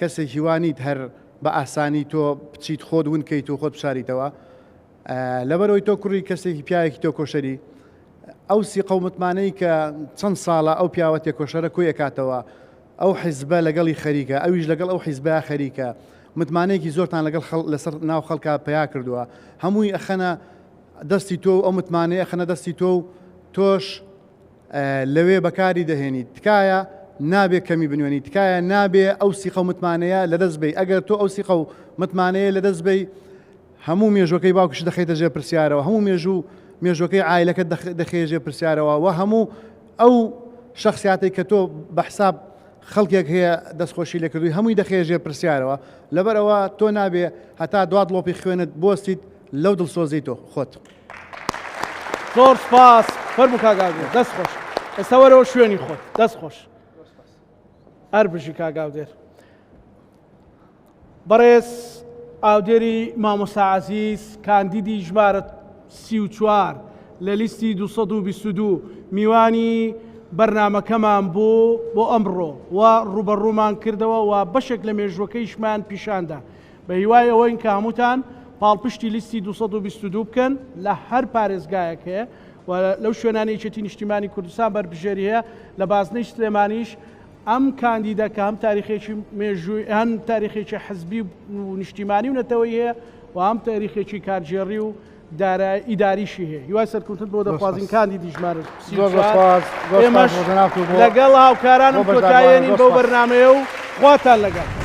کەسێکی وانیت هەر بە ئاسانی تۆ بچیت خۆت ون کەیت و خۆت بشاریتەوە لەبەرەوەی تۆ کوڕی کەسێکی پیاوێکی تێکۆشەری ئەو سیقە و متمانەی کە چەند ساڵە ئەو پیاوە تێکۆشەرە کۆی ئەکاتەوە ئەو حیزبە لەگەڵی خەریکە ئەویش لەگەڵ ئەو حیزبە خەریکە متمانەیەکی زۆرتان لەگەڵ لەسەر ناو خەڵکا پەیا کردووە هەمووی ئەخەنە دەستی تۆ و ئەو متمانەیە ئەخەنە دەستی تۆ و تۆش لەوێ بەکاری دەهێنی تکایە نابێ کەمی بنوێنی تکایە نابێ ئەو سیقە و متمانەیە لەدەست بەی ئەگەر تۆ ئەو سیقە و متمانەیە لەدەست بەی هەموو مێژوەکەی باوکیشت دەخەیتە ژێر پرسیارەوە هەموو مێژوو مێژوەکەی عایلەکەت دەخەیە ژێر پرسیارەوە و هەموو ئەو شخصیاتەی کە تۆ بە حساب خەڵکێک هەیە دەستخۆشی لێکردووی هەمووی دەخەیە ژێر پرسیارەوە لەبەرئەوە تۆ نابێ هەتا دوا دڵۆپی خوێنت بوەستیت لەو دڵسۆزی تۆ خۆت. زۆر سپاس فەرموو کاک ئاگۆ دەست خۆش ئێستا وەرەوە شوێنی خۆت دەست خۆش هەر بژی کاک ئاودێر. بەڕێز ئاودێری مامۆستا عەزیز کاندیدی ژمارە 34 لە لیستی 222 میوانی بەرنامەکەمان بوو بۆ ئەمڕۆ و ڕوبەڕوومان کردەوە و بەشێک لە مێژوەکەیشمان پیشاندا بە هیوای ئەوەین کە هەمووتان پاڵپشتی لیستی 222 بکەن لە هەر پارێزگایەک هەیە و لەو شوێنانی یەکێتی نیشتیمانی کوردستان بەربژێری هەیە لە بازنەی سلێمانیش ئەم کاندیدە کە هەم تاریخێکی مێژووی هەم تاریخێکی حزبی و نیشتیمانی و نەتەوەی هەیە و هەم تاریخێکی کارگێڕی و ئیداریشی هەیە هیوای سەرکەوتن بۆ دەخوازین کاندیدی ژمارە ئێمەش لەگەڵ هاوکارانم کۆتاییێنین بەو بەرنامەیە و خواتان لەگەڵ.